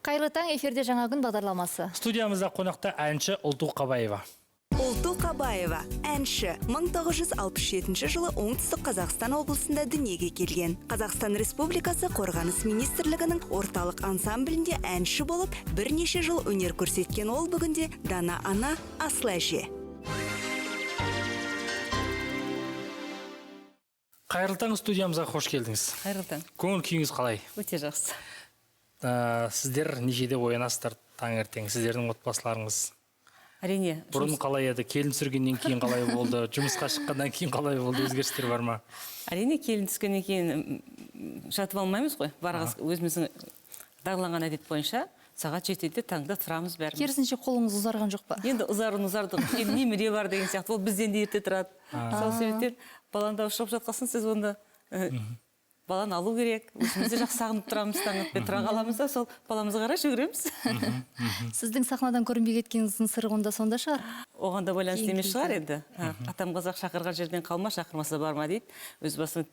Қайырлы таң, эфирде Жаңа күн бағдарламасы. Студиямызда қонақта әнші Ұлту Қабаева. Ұлту Қабаева, әнші, 1967 жылы Оңтүстік Қазақстан облысында дүниеге келген. Қазақстан Республикасы Қорғаныс Министрлігінің орталық ансамблінде әнші болып, бірнеше жыл өнер көрсеткен ол бүгінде дана ана, асыл әже. Қайырлы таң, студиямызға қош келдіңіз. Қайырлы таң. Көңіл күйіңіз қалай? Өте жақсы. Сіздер нешеде оянасыздар таңертең, сіздердің отбасыларыңыз? Әрине. Бұрын қалай еді, келін түсіргеннен кейін қалай болды, жұмысқа шыққаннан кейін қалай болды, өзгерістер бар ма? Әрине, келін түскеннен кейін жатып алмаймыз ғой. Барға өзіміздің дағдыланған әдет бойынша сағат 7-де таңда тұрамыз бәріміз. Керісінше қолыңыз ұзарған жоқ па? Енді ұзарын ұзарды, енді немере бар деген сияқты, ол бізден де ерте тұрады. Сол себептен баланы да ұшырап жатқасын сіз онда баланы алу керек. Өзіміз де жақсы сағынып тұрамыз, таң атпай тұра қаламыз да, сол баламызға қарай жүгіреміз. Сіздің сахнадан көрінбей кеткеніңіздің сыры онда сонда шығар? Оған да байланысты емес шығар енді. Атам қазақ шақырған жерден қалма, шақырмаса барма дейді. Өз басым,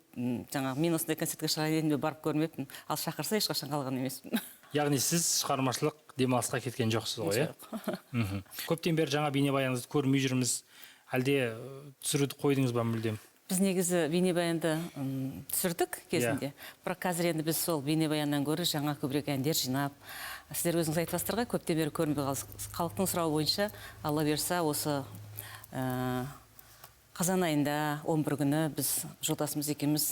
жаңағы мен осындай концертке шығарайын дедім де барып көрмеппін. Ал шақырса ешқашан қалған емеспін. Яғни сіз шығармашылық демалысқа кеткен жоқсыз ғой, иә? Көптен бері жаңа бейнебаяныңызды көрмей жүрміз. Әлде түсіруді қойдыңыз ба мүлдем? Біз негізі бейнебаянды түсірдік кезінде. Бірақ қазір енді біз сол бейнебаяннан гөрі жаңа көбірек әндер жинап, сіздер өзіңіз айтып ғой, көптен бері көрінбей қалдық. Халықтың сұрауы бойынша, Алла бұйырса, осы қазан айында 11 күні біз жолдасымыз екеуміз,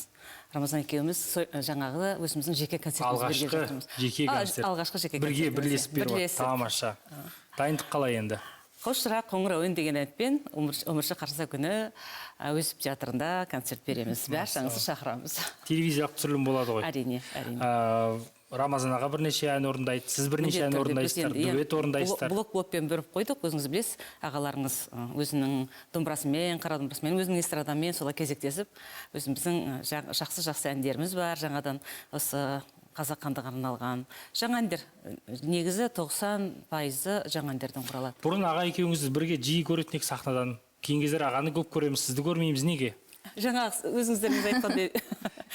Рамазан екеуміз жаңағы өзіміздің жеке концертімізді берген жатырмыз. Жеке концерт. Алғашқы жеке Бірге концертіміз. бірлесіп беріп Бірлесіп. Тамаша. Дайындық қалай енді? Қос шырақ қоңыр әуен деген әнмен Өмірші қарсы күні Әуезов театрында концерт береміз. Баршаңызды шақырамыз. Телевизиялық түсірілім болады ғой? Әрине, әрине. Рамазан аға бірнеше ән орындайды, сіз бірнеше ән орындайсыздар, дуэт орындайсыздар. Блок-блокпен бөліп қойдық, өзіңіз білесіз, ағаларыңыз өзінің домбырасымен, қара домбырасымен, өзінің эстрадамен солай кезектесіп, өзіміздің жақсы-жақсы әндеріміз бар, жаңадан осы қазақ хандығына арналған жаңа әндер, негізі 90% жаңа әндерден құралады. Бұрын аға екеуіңізді бірге жиі көретін едік сахнадан. Кейінгі кездері ағаны көп көреміз, сізді көрмейміз, неге? Жаңа өзіңіздеріңіз айтқандай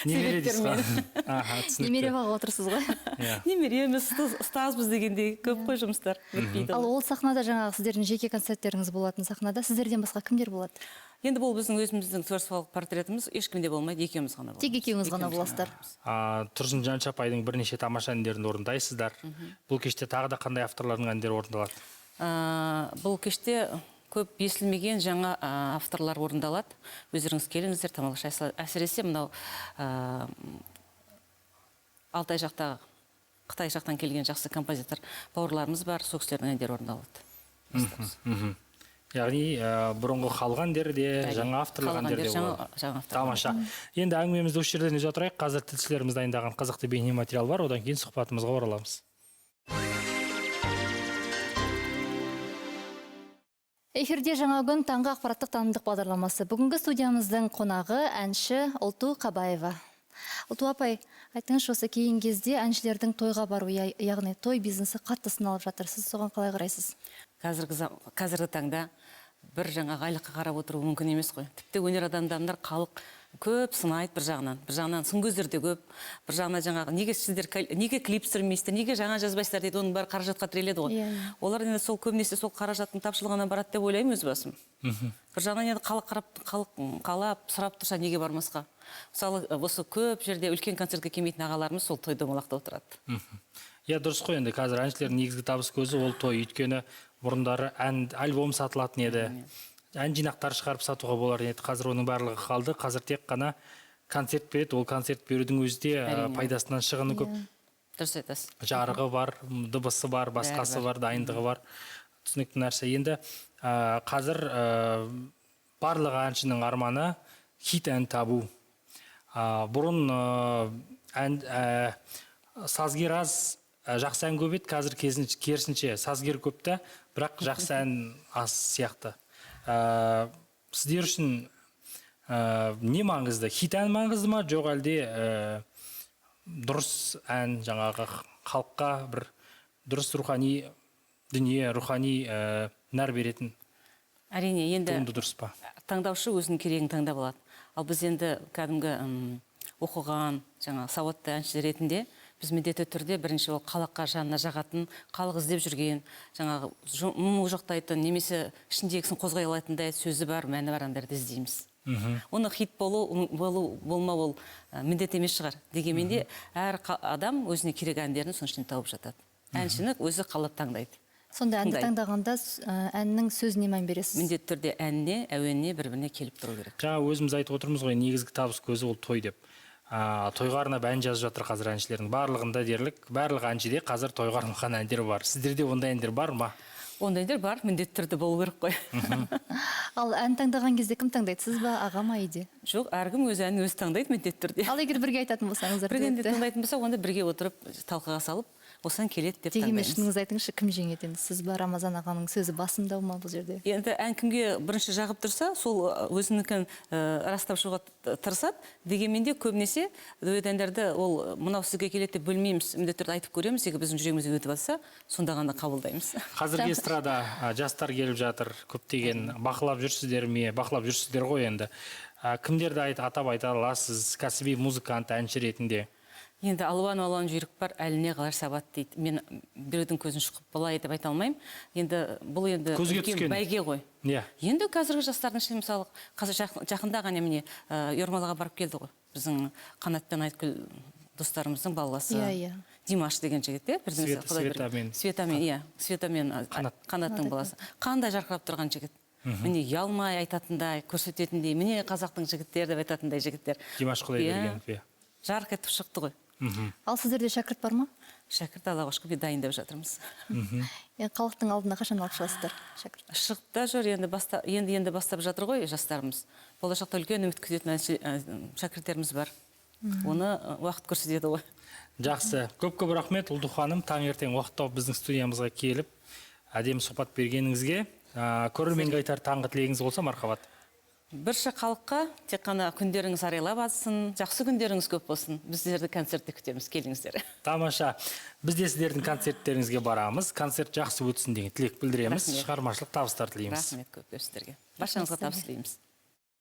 Немере дейсіз ғой. себептермен. Аха, түсінікті. Немере бағып отырсыз ғой. Немереміз, ұстазбыз дегендей көп қой жұмыстар бітпейді. Ал ол сахнада жаңағы сіздердің жеке концерттеріңіз болатын сахнада сіздерден басқа кімдер болады? Енді бұл біздің өзіміздің творчестволық портретіміз, ешкімде болмайды, екеуміз ғана боламыз. Тек екеуіңіз ғана Екеуміз ғана боласыздар. боламыз. Тұрсын Жаншапайдың бірнеше тамаша әндерін орындайсыздар. Бұл кеште тағы да қандай авторлардың әндері орындалады? Бұл кеште көп естілмеген жаңа авторлар орындалады. Өздеріңіз келіңіздер, тамашайсыздар. Әсіресе мынау, Алтай жақтағы, Қытай жақтан келген жақсы композитор бауырларымыз бар, сол кісілердің әндері орындалады. Яғни, бұрынғы халық әндері де, жаңа авторлық Халық әндер де әндері, болады. жаңа авторлық Тамаша. Енді әңгімемізді осы жерден үзе отырайық. Қазір тілшілеріміз дайындаған қызықты бейнематериал бар. Одан кейін сұхбатымызға ораламыз. Эфирде Жаңа күн таңғы ақпараттық танымдық бағдарламасы. Бүгінгі студиямыздың қонағы әнші Ұлту Қабаева. Ұлту апай, айтыңызшы, осы кейінгі кезде әншілердің тойға бару, яғни той бизнесі қатты сыналып жатыр. Сіз соған қалай қарайсыз? Қазіргі таңда бір жаңағы айлыққа қарап отыру мүмкін емес қой. Тіпті өнер адамдарында халық көп сынайды бір жағынан. Бір жағынан сын көздер де көп. Бір жағынан жаңағы неге сіздер неге клип түсірмейсіздер, неге жаңа жазбайсыздар дейді, оның бәрі қаражатқа тіреледі ғой. Олар енді сол көбінесе сол қаражаттың тапшылығынан барады деп ойлаймын өз басым. Бір жағынан енді халық қарап, халық қалап, сұрап тұрса неге бармасқа? Мысалы, осы көп жерде үлкен концертке келмейтін ағаларымыз сол той домалақта отырады. Иә, дұрыс қой енді қазір әншілердің негізгі табыс көзі ол той. Өйткені бұрындары ән, альбом сатылатын еді. Ән жинақтар шығарып сатуға болар еді. Қазір оның барлығы қалды. Қазір тек қана концерт береді. Ол концерт берудің өзі де, пайдасынан шығыны көп. Дұрыс айтасыз. Жарығы бар, дыбысы бар, басқасы Бәрі бар. бар, дайындығы бар. Түсінікті нәрсе. Енді, қазір, барлық әншінің арманы хит ән табу. Бұрын, ән, сазгер аз, жақсы ән көп еді, қазір керісінше сазгер көп та, бірақ жақсы ән аз сияқты. Сіздер үшін, не маңызды? Хит ән маңызды ма, жоқ әлде, дұрыс ән, жаңағы халыққа бір дұрыс рухани дүние, рухани, нәр беретін Әрине, енді туынды дұрыс па? Таңдаушы өзінің керегін таңдап алады. Ал біз енді кәдімгі, оқыған, жаңа сауатты әнші ретінде Біз міндетті түрде бірінші ол халыққа жанына жағатын, халық іздеп жүрген, жаңағы мұң жоқтайтын немесе ішіндегісін қозғай алатындай сөзі бар, мәні бар әндерді іздейміз. Оны хит болу, болмау ол міндет емес шығар. Дегенмен де әр адам өзіне керек әндерін соның ішінен тауып жатады. Әншіні өзі қалап таңдайды. Сонда әнді таңдағанда әннің сөзіне мән бересіз? Міндетті түрде әніне, әуеніне бір-біріне келіп тұру керек. Жаңа өзіміз айтып отырмыз ғой, негізгі табыс көзі ол той деп. Тойға арнап ән жазып жатыр қазір әншілердің барлығында дерлік, барлық әншіде қазір тойға арналған әндер бар. Сіздерде ондай әндер бар ма? Ондай әндер бар, міндетті түрде болу керек қой. Ал ән таңдаған кезде кім таңдайды? Сіз ба, аға ма, үйде? Жоқ, әркім өз әнін өзі таңдайды міндетті түрде. Ал егер бірге айтатын болсаңыздар, Бірге дуэтті? тыңдайтын болсақ, онда бірге отырып талқыға салып, осыдан келеді деп Дегенмен таңдаймыз. шыныңызды айтыңызшы, кім жеңеді енді? Сіз ба, Рамазан ағаның сөзі басымдау ма бұл жерде? Енді ән кімге бірінші жағып тұрса, сол өзінікін растап шығуға тырысады. Дегенмен де көбінесе дуэт әндерді ол мынау сізге келеді деп бөлмейміз, міндетті түрде айтып көреміз. Егер біздің жүрегімізге өтіп жатса, сонда ғана қабылдаймыз. Қазіргі эстрада жастар келіп жатыр, көптеген бақылап жүрсіздер ме? Бақылап жүрсіздер ғой енді. Кімдерді атап айта аласыз кәсіби музыкант, әнші ретінде? Енді алуан алуан жүйрік бар, әліне қалар сабат дейді. Мен біреудің көзін шұқып былай деп айта алмаймын. Енді бұл енді Көзге үлкен түскен. бәйге ғой. Енді қазіргі жастардың ішінде мысалы, қазір жақында ғана міне Ермалаға барып келді ғой. Біздің Қанат пен Айткүл достарымыздың баласы. Димаш деген жігіт, иә, бірдеңе Құдай берген. Светамен. Светамен, иә, Светамен, Қанат. Қанаттың баласы. Қандай жарқырап тұрған жігіт. Міне ұялмай айтатындай, көрсететіндей, міне қазақтың жігіттері деп айтатындай жігіттер. Димаш Құдайбергенов, иә. Жарқ етіп шықты ғой. Ал сіздерде шәкірт бар ма? Шәкірт Аллаға шүкір, дайындап жатырмыз. Енді халықтың алдына қашан алып шығасыздар шәкірт? Шығып та жүр, енді бастап жатыр ғой жастарымыз. Болашақта үлкен үміт күтетін шәкірттеріміз бар. Оны уақыт көрсетеді ғой. Жақсы. Көп-көп рахмет, Ұлту ханым, таңертең уақыт тауып біздің студиямызға келіп, әдемі сұхбат бергеніңізге. Көрерменге айтар таңғы тілегіңіз болса, мархабат. Бірші халыққа тек қана күндеріңіз арайлап атсын, жақсы күндеріңіз көп болсын. Біз сіздерді концертте күтеміз, келіңіздер. Тамаша. Біз де сіздердің концерттеріңізге барамыз. Концерт жақсы өтсін деген тілек білдіреміз. Рахмет. Шығармашылық табыстар тілейміз. Рахмет көп көп сіздерге. Баршаңызға табыс тілейміз.